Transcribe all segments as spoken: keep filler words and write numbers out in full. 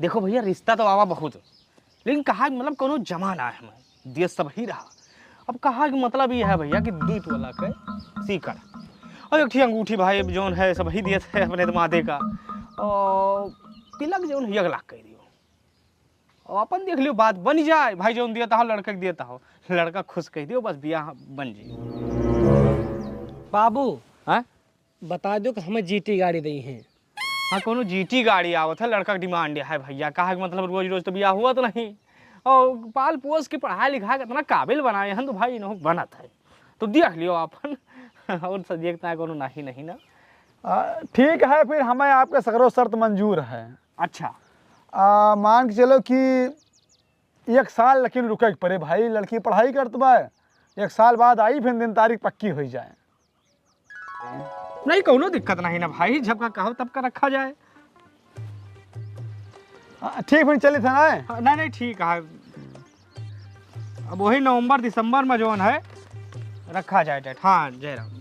देखो भइया, रिश्ता तो आवा बहुत, लेकिन कहा कि मतलब कोनो जमा ना है, हमें दिए सब ही रहा। अब कहा कि मतलब ये है भइया कि दूत वाला के सीकर और एक ठी अंगूठी भाई जौन है सब ही दिए थे अपने दमादे का, और तिलक जौन है एक लाख कह दियो, और अपन देख लियो बात बन जाए भाई, जौन दिया हो लड़के के दिया हो, लड़का खुश कह दियो, बस बियाह बन जाए। बाबू, हाँ? बता दो कि हमें जीटी गाड़ी दई है। हाँ, कोनो जीटी गाड़ी आवत है, लड़का के डिमांड है भइया, कहा कि मतलब रोज रोज तो बियाह हुआ तो नहीं, और पाल पोस के पढ़ाई लिखा के इतना काबिल बनाए हैं तो भाई इन्हों बनत है, तो देख लियो अपन। और सदिया के तना कोनो नहीं नहीं ना। आ, ठीक है, फिर हमें आपके सगरो शर्त मंजूर है। अच्छा। आ, मान के चलो कि एक साल लेकिन रुके के पड़े भाई, लड़की पढ़ाई करत बा, एक साल बाद आई, फिर दिन तारीख पक्की हो जाए। नहीं, कोनो दिक्कत नहीं ना भाई, जब का कहो तब का रखा जाए। हाँ, ठीक, फिर चलित है ना। हाँ, नहीं, नहीं, ठीक है। अब वही नवंबर दिसंबर में जौन है, रखा जाए डेट। हाँ, जय राम।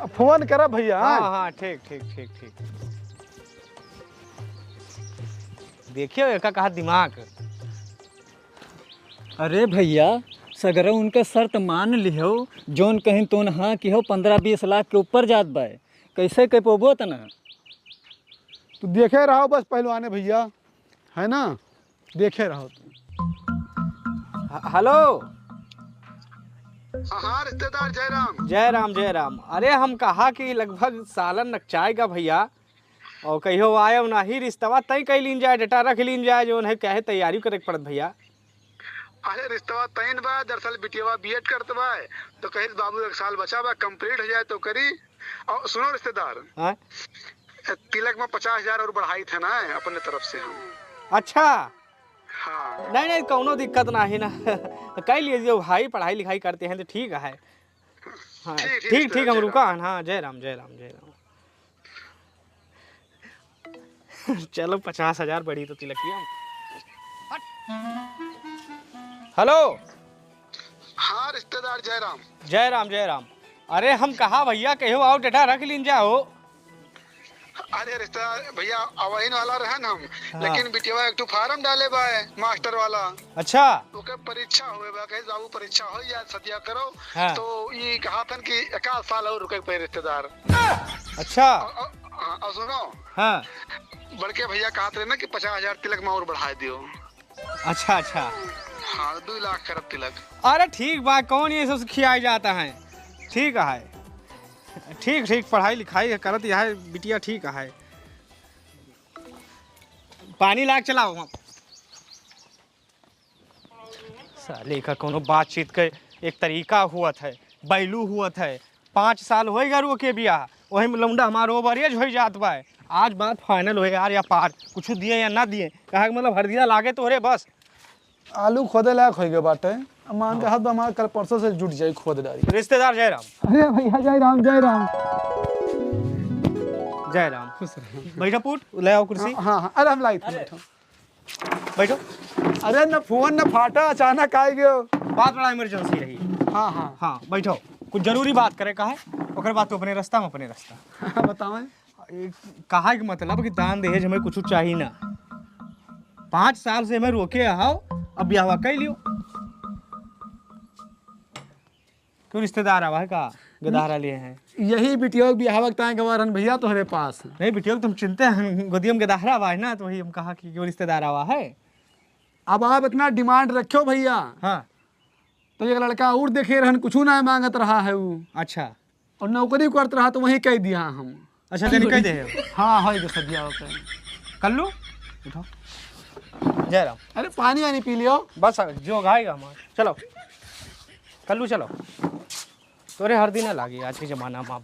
फोन करा भइया। हाँ, हाँ, ठीक, ठीक, ठीक, ठीक। देखियो, एका कहा दिमाग। अरे भइया, सगरो उनका शर्त मान लिहो, जौन कहीं तोन हाँ किहो, पन्द्रह बीस लाख के ऊपर जात बाय, कैसे कह पोबो तना? तू देखे रहो बस पहलवाने भइया, है ना, देखे रहो तू। ह-, हेलो। हाँ, हाँ, रिश्तेदार जय राम। जय राम, जय राम। अरे, हम कहा कि लगभग सालन नकचाएगा भइया, और कहियो आयो नाही, रिश्तवा तय कई लीन जाए, डेटा रख लीन जाए, जौन है, काहे तैयारी करे के पड़त भइया। अरे, रिश्तवा तय न बा, दरअसल बिटियावा बीएड करत बा, तो कहिस बाबू एक साल बचा बा, कंप्लीट हो जाए तो करी। और सुनो रिश्तेदार, हाँ? तिलक में पचास हजार और बढ़ाई थे ना अपने तरफ से हम। अच्छा। हाँ। नहीं, नहीं, कौनो दिक्कत नाही ना। तो कह लीजिए भाई, पढ़ाई लिखाई करते हैं तो ठीक है। हाँ, ठीक, ठीक, ठीक, ठीक, रिश्तेदार हम जय राम। रुका हन। हाँ, जय राम, जय राम, जय राम। चलो, पचास हजार बढ़ी तो तिलकिया। हेलो। हाँ रिश्तेदार जय राम। जय राम, जय राम। अरे हम कहा भइया, कहो आओ डेटा रख लीन जाओ। अरे रिश्तेदार भइया, अवहिन वाला रहन हम, हाँ। लेकिन बिटियावा एक ठो फार्म डाले बा मास्टर वाला। अच्छा। ओके परीक्षा होए बा, कहे बाबू परीक्षा हो जाए, सदिया करो। हाँ। तो ई कहा थन कि एकाध साल और रुके के पड़े रिश्तेदार। अच्छा। और, और, हाँ, और सुनो। हाँ। बड़के भइया कहत रहे ना कि पचास हजार तिलक में और बढ़ा दियो। अच्छा, अच्छा। हाँ, दो लाख करब तिलक। अरे ठीक बा, कौन ये सब खियाए जाता है? ठीक है, ठीक, ठीक, पढ़ाई लिखाई करत यह बिटिया ठीक है। पानी लाग चलाओ हम। साले का कोनो बातचीत के एक तरीका हुआ था, value हुआ था। पाँच साल होई गरुओ के बियाह, वही में लौंडा हमार over age होई जात बा। आज बात final होई यार, या पार, कुछ दिए या ना दिए, कहा के मतलब हरदिया लागे तोहरे बस। आलू खोदे लायक होई गए बाटे, अब मान के हाँ। हाथ हमारा कल परसों से जुट जाई खोद डारी। रिश्तेदार जय राम। अरे भइया जय राम, जय राम। जय राम। खुश रहो। बैठो पुट, ले आओ कुर्सी। हाँ, हाँ, हाँ। अरे हम लाई थे, अरे। बैठो। बैठो। अरे न फोन न फाटा, अचानक आ गयो। बात बड़ा emergency रही। हाँ, हाँ। हाँ, बैठो। कुछ जरूरी बात करे का है, ओकर बाद तो अपने रास्ता में, अपने रास्ता। हाँ, बताओ। ए, कहा के मतलब कि दान दहेज हमें कुछ चाहिए ना। पाँच साल से हमें रोके आओ, अब ब्याहवा कर लियो। क्यों रिश्तेदार आवा है का? गदहरा लिए हैं। यही बिटिया के बियाहवा के ताए गवा रहन भइया तोहरे पास। नहीं, बिटिया के तुम चिंते हैं, गोदिया में गदहरा आवा है ना, तो वही हम कहा कि क्यों रिश्तेदार आवा है। अब आप इतना demand रखो भइया। हाँ। तो एक लड़का और देखे रहन, कुछ ना मांगत रहा है वो। अच्छा। और नौकरी करत रहा तो वहीं कह दिया हम। अच्छा, तेने कह दे। हाँ, होई गए सदिया होके। कल्लू, उठाओ। जय राम। अरे पानी वानी पी लियो। बस जो गाएगा हमार। चलो। कल्लू चलो। तोरे हरदी ना लागी आज के जमाना में। आप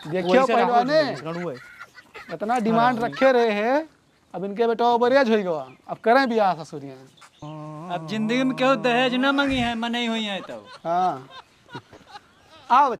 देखियो वैसे रहो पहलवाने, जिंदगी से लड़ुए। इतना demand हाँ। रखे रहे हैं, अब इनके बेटा over age होई गवा, अब करें बियाह ससुरिया। अब जिंदगी में केहू दहेज ना मांगी है, मनई होई है तो। हाँ। आओ।